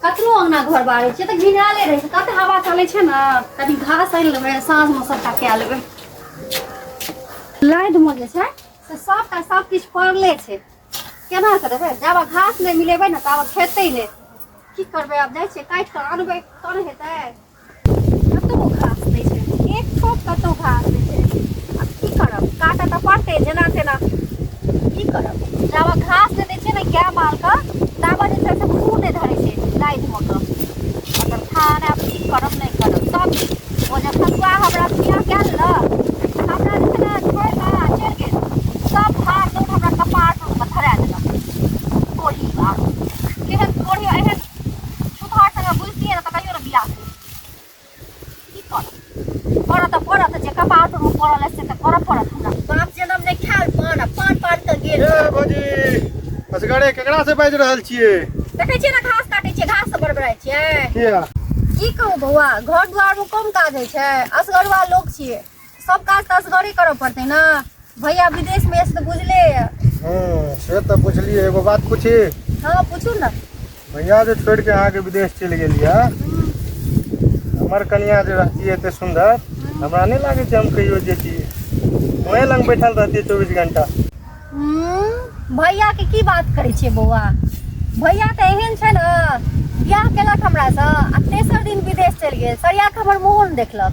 कतनो अंगना घर बारै छियै तऽ घिनाले रहै छै। तते हवा चलै छै ने, कनि घास आनि लेबै, साँझमे सबटा कए लेबै। लादिमे जे छै से सबटा सब किछु पड़ले छै, केना कऽ देबै? जाबे घास नहि मिलेबै ने ताबे खेतै नहि। की करबै, आब जाइ छियै काटि कऽ आनबै तहन हेतै। कतहु घास नहि छै, एक ठोप कतहु घास नहि छै। आब की करब, काटऽ तऽ पड़तै जेना तेना। की करब, जाबे घास नहि दै छियै ने गाय मालके ताबे जे छै से मुँह नहि धरै छै लादिमे कऽ अगर खान। आब की करब नहि करब, सब ओ जे फसुआ हमरा बियाह कए लेलक, हमरा जे छै ने छोड़ि कऽ चलि गेल, सब भार दौड़ हमरा कपार पर धरा देलक। कोढ़ी बा केहन कोढ़ी, एहन छुतहर संगे बुझतियै ने तऽ कहियो ने बियाह करितियै। की करब, करऽ तऽ पड़त, जे कपार पर पड़ल अछि से तऽ करऽ पड़त हमरा। बाप जनम नहि खायल पान आ पान पान कऽ गेल। ए भौजी, असगरे केकरा से बाजि रहल छियै? देखै छियै ने घास काटै छियै, घास से बड़बड़ाइ छियै। किया? की कहू बौआ, घर दुआरमे कम काज होइ छै? असगरुआ लोक छियै, सब काज तऽ असगरे करऽ पड़तै ने। भैया विदेशमे अछि तऽ बुझले यऽ। हूँ, से तऽ बुझलियै। एगो बात पूछी? हँ, पूछू ने। भैया जे छोड़ि के अहाँके विदेश चलि गेल यऽ, हमर कनिया जे रहती एते सुन्दर, हमरा नहि लागै छै हम कहियो जेतियै। ओहे लग बैठल रहतियै 24 घंटा। भैया के की बात करै छियै बौआ? भैया तऽ एहन छै ने, बियाह केलक हमरासँ आ तेसर दिन विदेश चलि गेल, सरिया के हमर मुँहो नहि देखलक।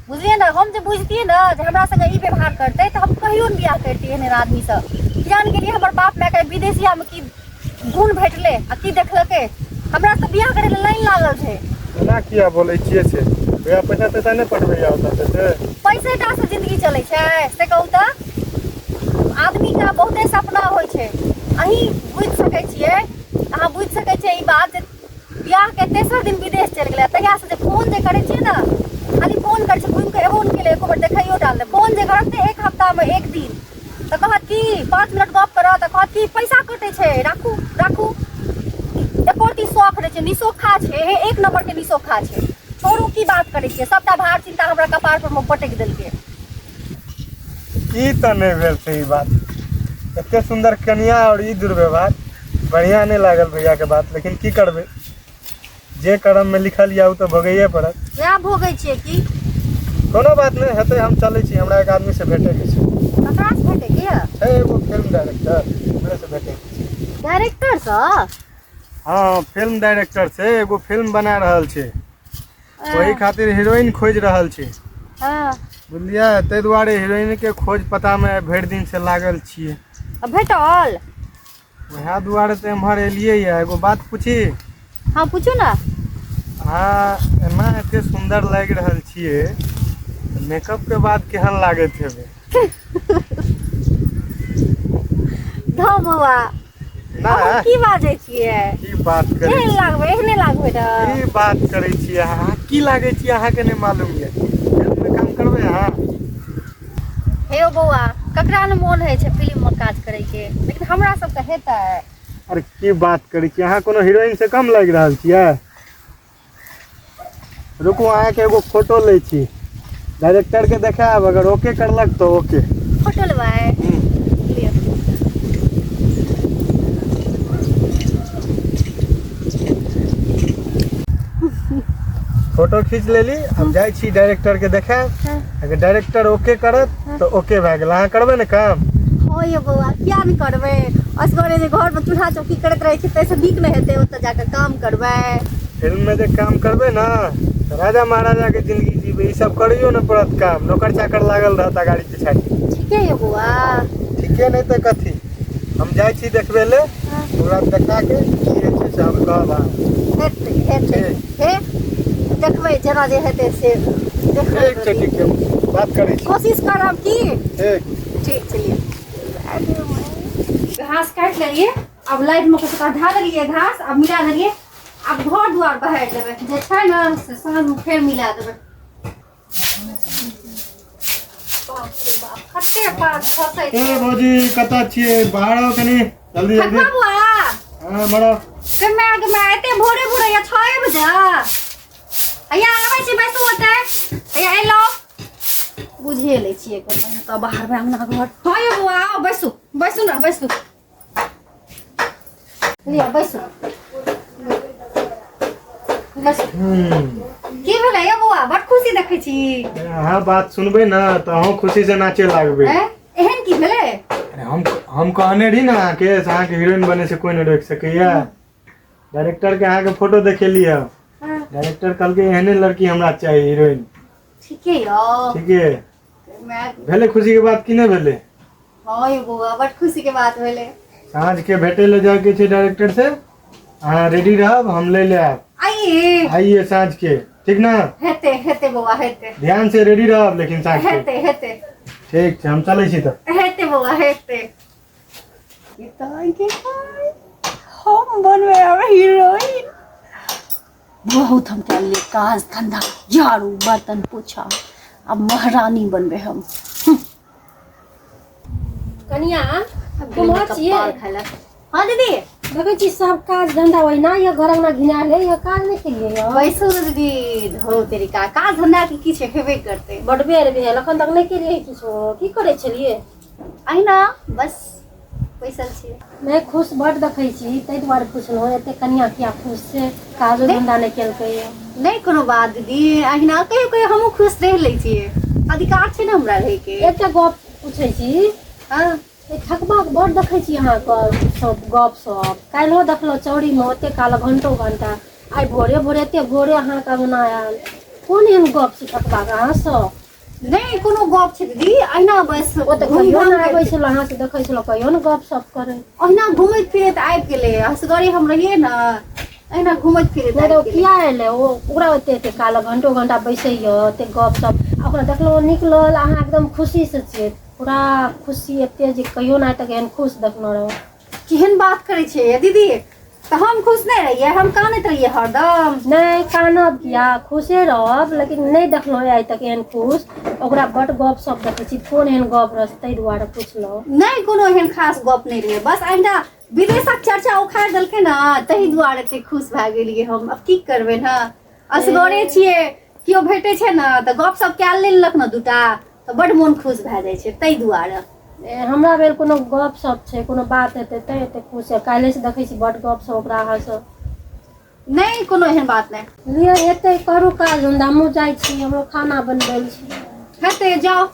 बुझलियै ने, हम जे बुझतियै ने जे हमरा संगे ई व्यवहार करतै तऽ हम कहियो नहि बियाह करितियै एहन एहन आदमीसँ। किया ने गेलियै, हमर बाप मायके विदेशियामे की गुण भेटलै आ की देखलकै, हमरा तऽ बियाह करै लए लाइन लागल छै। एना किया बोलै छियै से? भैया पैसा तैसा नहि पठबैया ओतऽ से? से पैसे टा से जिंदगी चलै छै से कहू तऽ? आदमीके बहुते सपना होइ छै। अहीं बुझि सकै छियै, अहाँ बुझि सकै छियै ई बात जे बियाहके तेसर दिन विदेश चलि गेलै। तहियासँ जे फोन जे करै छियै ने, खाली फोन करै छियै, घुमि कऽ एबो नहि केलै, एको बेर देखैयो टाल नहि। फोन जे करत ने एक हफ्तामे एक दिन तऽ कहत कि 5 मिनट गप करत तऽ कहत कि पैसा कटै छै, राखू राखू। एको रत्ती शौख नहि छै, निसोखा छै, हे एक नम्बरके निसोखा छै। छोड़ू, की बात करै छियै, सबटा भार चिन्ता हमरा कपार पर मे पटकि देलकै। ई तऽ नहि भेल सही बात। एते सुन्दर कनिया और ई दुर्व्यवहार बढ़िया नहि लागल भैया के बात। लेकिन की करबै, जे कर्म में लिखल यऽ ओ तऽ भोगैये पड़त। वएह भोगै छियै की। कोनो बात नहि हेतै, हम चलै छी, हमरा एक आदमी से भेटै के छै। ककरा से भेटै के यऽ? छै एगो फिल्म डायरेक्टर, ओकरे से भेटै के छै। डायरेक्टर सँ? हँ, फिल्म डायरेक्टर छै, एगो फिल्म बना रहल छै, ओहि खातिर हीरोइन खोजि रहल छै। बुझलियै, ताहि दुआरे हीरोइन के खोज पता मे भरि दिन से लागल छियै। आ भेटल? वएह दुआरे तऽ एम्हर एलियै यऽ। एगो बात पूछी? हँ, पूछू ने। अहाँ एना एते सुन्दर लागि रहल छियै, मेकअप के बाद केहन लागैत हेबै? धौ बौआ। ना। अहाँ की बाजै छियै? की बात करै केहन छी? लागबै, एहने लागबै ने। की बात करै छियै अहाँ? की लागै छियै अहाँके नहि मालूम यऽ? फिल्ममे काम करबै अहाँ? हे यौ बौआ, ककरा ने मोन होइ छै फिल्ममे काज करैके, लेकिन हमरा सबके हेतै? अरे, की बात करै छियै अहाँ? कोनो हीरोइन से कम लागि रहल छियै? रुकू, अहाँके एगो फोटो लै छी, डायरेक्टर के देखायब, अगर ओके करलक तऽ ओके। फोटो लेबै? लिअ। फोटो खींच लेली, अब जाइ छी डायरेक्टर के देखायब। अगर डायरेक्टर ओके करत तऽ ओके भए गेल। अहाँ करबै ने काम? हँ यौ बौआ, किया नहि करबै? असगरे जे घरमे चूल्हा चौकी करैत रहै छी ताहिसँ नीक नहि हेतै ओतऽ जाकऽ काम करबै? फिल्म में जे काम करबै ने तऽ राजा महाराजा के जिंदगी जीबै। ई सब करैयो ने पड़त काम, नौकर चाकर लागल रहत अगाड़ी पिछाड़ी। ठीके यौ बौआ? ठीके नहि तऽ कथी। हम जाइ छी देखबै ले। ओकरा देखा के की होइ छै से हम कहब अहाँके। हेतै, हेतै। हे, देखबै, जेना जे हेतै से देखबै। ठीक छै, ठीक छै, बात करै छी। कोशिश करब की। ठीक। ठीक छै, लिअ। घास काटि लेलियै, आब लाइटमे कऽ सबटा धए देलियै घास, आब मिला देलियै, आब घर दुआर बहारि देबै, जे छै ने से साँझमे फेर मिला देबै। बाप रे बाप, कते पात खसै ए छै। भौजी, कतऽ छियै? बाहर आउ कनि जल्दी जल्दी। खखा बुआ। हँ, मरो। गे माय, गे माय, एते भोरे भोरे या 6 बजे हैया आबै छी। बैसू ओतै, हैया एलौ। बुझिए लै छियै एक तऽ बाहर मे अंगना घर। हँ यौ बौआ, आउ बैसू, बैसू ने, बैसू, लिअ बैसू। बस की भेलै यौ बौआ बड़ खुशी देखै छी अहाँ बात सुनबै ने तऽ अहूँ खुशी से नाचे लागबै हैं? एहन की भेलै अरे हम कहने रही ने अहाँके से अहाँके हीरोइन बने से कोई नहि रोकि सकैया डायरेक्टर के अहाँके फोटो देखेली है हाँ, डायरेक्टर कहलकै एहने लड़की हमरा चाही हीरोइन ठीके यौ ठीक है मैं भेलै खुशी के बात की नहि भेलै हाँ यौ बौआ बड़ खुशी के बात भेलै साँझ के भेटे ले जाके छै डायरेक्टर से अहाँ रेडी रहब हम ले ले आयब आइए आइए साँझ के ठीक ना हेते हेते बौआ हेते ध्यान से रेडी रहब लेकिन साँझ के हेते हेते ठीक छै हम चलै छी तऽ हेते बौआ हेते हम बनबै आब हीरोइन बहुत हम कए काज धंधा झाड़ू बर्तन पोछा अब महारानी बनबै हम कनिया कुम्हर छियै हाँ दीदी देखै छी सब काज धंधा ओहिना या घर अंगना घिनायल है या काज नहि केलियै यऽ बैसू ने दीदी धो तेरी का काज धंधा के किछु हेबे करतै बड बेर भेल एखन तक नहि केलियै किछो की करै छलियै अहिना बस बैसल छियै नहि खुश बड देखै छी ताहि दुआरे पुछलहुँ एते कनिया किया खुश छै काजो धंधा नहि केलकै यऽ नहि कोनो बात दीदी अहिना कहियो कहियो हमहूँ खुश रहि लै छियै अधिकार छै ने हमरा रहैके एकटा गप पूछै छी हँ ई ठकबाक बड देखै छी अहाँके सब गप सप काल्हिओ देखलहुँ चौरीमे ओते काल घंटो घंटा आइ भोरे भोरे एते भोरे अहाँके अंगना आयल कोन एहन गप छै ठकबाक अहाँसँ नहि कोनो गप छै दीदी अहिना बस ओ तऽ घूम कहियो घाम ने आबै करते। छलहुँ अहाँसँ देखै छलहुँ कहियो ने गप सप करै अहिना घुमैत फिरैत आबि गेलै असगरे हम रहियै ने अहिना घुमैत फिरैत नहि तऽ ओ आबि गेलै किया एलै ओ ओकरा ओते एते काल घंटो घंटा बैसैया ओते गप सप आ ओकरा देखलहुँ निकलल अहाँ एकदम खुशीसँ छियै पूरा खुशी एते जे कहियो ने आइ तक एहन खुश देखने रहौ केहन बात करै छियै दीदी तऽ हम खुश नहि रहियै हम कानैत रहियै हरदम नहि कानब किया खुशे रहब लेकिन नहि देखलहुँ आइ तक एहन खुश ओकरा बड गप सप देखै छी कोन एहन गप रहै ताहि दुआरे पुछलहुँ नहि कोनो एहन खास गप नहि रहै बस अहिना विदेशक चर्चा उखाड़ि देलकै ने ताहि दुआरे एते खुश भए गेलियै हम आब की करबै ने असगरे छियै केओ भेटै छै ने तऽ गप सप कए लेलक ने दूटा तऽ बड्ड मोन खुश भए जाइ छै ताहि दुआरे ए, हमरा भेल कोनो गप सप छै कोनो बात हेतै तैं एते खुश है काल्हिसँ देखै छी बड गप सप ओकरा अहाँसँ नहि कोनो एहन बात नहि लिअ हेतै करू काज धन्धा हमहूँ जाइ छी हमरो खाना बनबै छी हेतै जाउ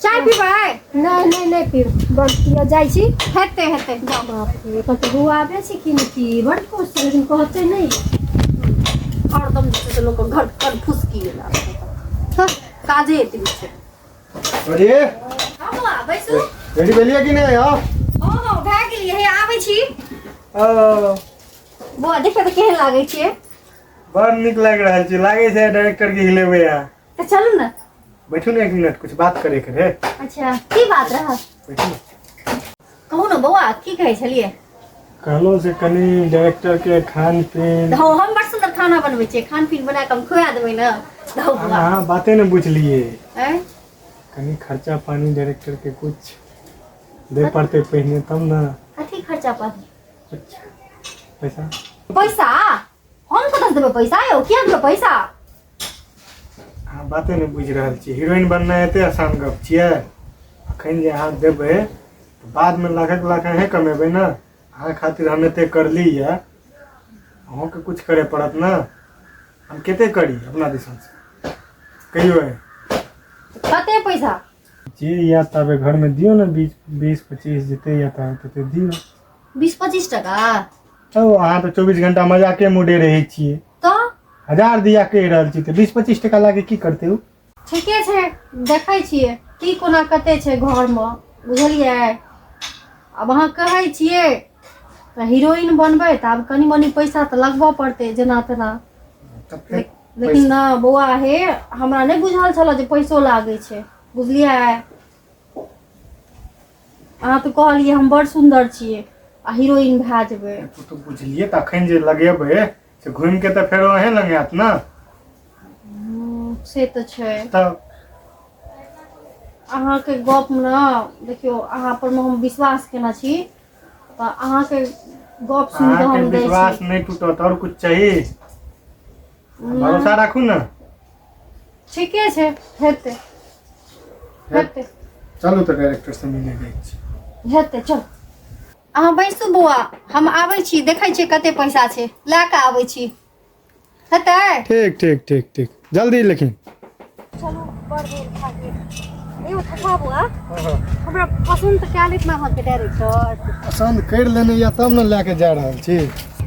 चाय पीबै नहि नहि नहि पीब बड़ पियऽ जाइ छी हेतै हेतै जाउ बाप रे कतऽ रुआबे छै कि नहि की बड़ खुश छै लेकिन कहतै नहि हरदम जे छै से लोकके घर घर फुसकी गेला काजे एतबी छै अरे हँ बौआ बैसू रेडी भेलियै कि नहि आउ हँ हँ भए गेलियै हे आबै छी ओ, बौआ देखियौ तऽ केहन लागै छियै बड़ नीक लागि रहल छै लागै छै डायरेक्टर के हिलेबै अहाँ तऽ चलू ने बैठू ने एक मिनट कुछ बात करे के रहे अच्छा की बात रहल बैठू ने कहू ने बौआ की कहै छलियै कहलहुँ से कनि डायरेक्टर के खान पीन हँ हम बड़ सुन्दर खाना बनबै छियै खान पीन बना कऽ हम खुआ देबै ने धौ बौआ अहाँ बाते ने बुझलियै आँय? कनि खर्चा पानी डायरेक्टर के कुछ दे पड़तै पहिने तब ने कथी खर्चा पानी कुछ पैसा पैसा हम कतऽ देबै पैसा यौ किया देबै पैसा अहाँ बाते नहि बुझि रहल छी हीरोइन बननाइ एते आसान गप छियै अखन जे अहाँ देबै तऽ बादमे लाखक लाख अहेँ कमेबै ने अहाँ खातिर हम एते करली यऽ अहूँके कुछ करय पड़त ने हम कते करी अपना दिसनसँ कहियौ अहीं। कते पैसा जे या ताबे घरमे दियौ ने 20 20 25 जते या ताबे तते दियौ 20 25 टका तब अहाँ तऽ 24 घंटा मजाके मुडे रहै छियै तऽ हजार दिया कहि रहल छी तऽ 20 25 टका लाके की करतै ओ ठीके छै देखै छियै की कोना कते छै घरमे बुझलियै आब अहाँ कहै छियै तऽ हीरोइन बनबै तऽ आब कनि मनि पैसा तऽ लगबऽ पड़तै जेना तेना तब फेर लेकिन ना बौआ हे हमरा नहि बुझल छल जे पैसो लागै छै बुझलियै अहाँ तऽ कहलियै हम बड़ सुन्दर छियै आ हीरोइन भए जेबै ओ तऽ बुझलियै तऽ अखन जे लगेबै से घुमि के तऽ फेरो अहें लग आयत ने से तऽ छै तब अहाँके गप ने देखियौ अहाँ पर मे हम विश्वास केने छी तऽ अहाँके गप सुनि कऽ अहाँके हम दै विश्वास छी नहि टूटत आओर कुछ चाही भरोसा राखू ने ठीके छै हेतै हेतै चलू तऽ डायरेक्टर से मिले जाइ छी हेतै चल अहाँ बैसू बौआ हम आबै छी देखै छियै कते पैसा छै लए कऽ आबै छी हेतै। ठीक ठीक ठीक ठीक, जल्दी लेकिन। चलू, बड़ भेल खा गेल। एगो ठठा बुआ, हमरा पसन्द तऽ कए लेत ने अहाँके डायरेक्टर? पसन्द करि लेने यऽ तब ने लए के जा रहल छी।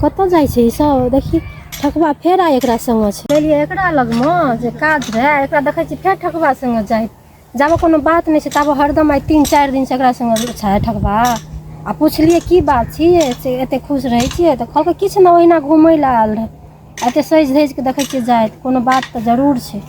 कतऽ जाइ छै ई सब? देखी, ठकबा फेर आइ एकरा संगे छै। एलियै एकरा लगमे जे काज रहै, एकरा देखै छी फेर ठकबा संगे जाइत। जाबे कोनो बात नहि छै ताबे हरदम आइ 3-4 दिनसँ एकरा संगे छै ठकबा। आ पुछलियै की बात छियै से एते खुश रहै छियै? तऽ कहलकै किछु नहि, ओहिना घुमै लए आयल रहै। एते सजि धजि कऽ देखै छियै जाइत, कोनो बात तऽ जरूर छै।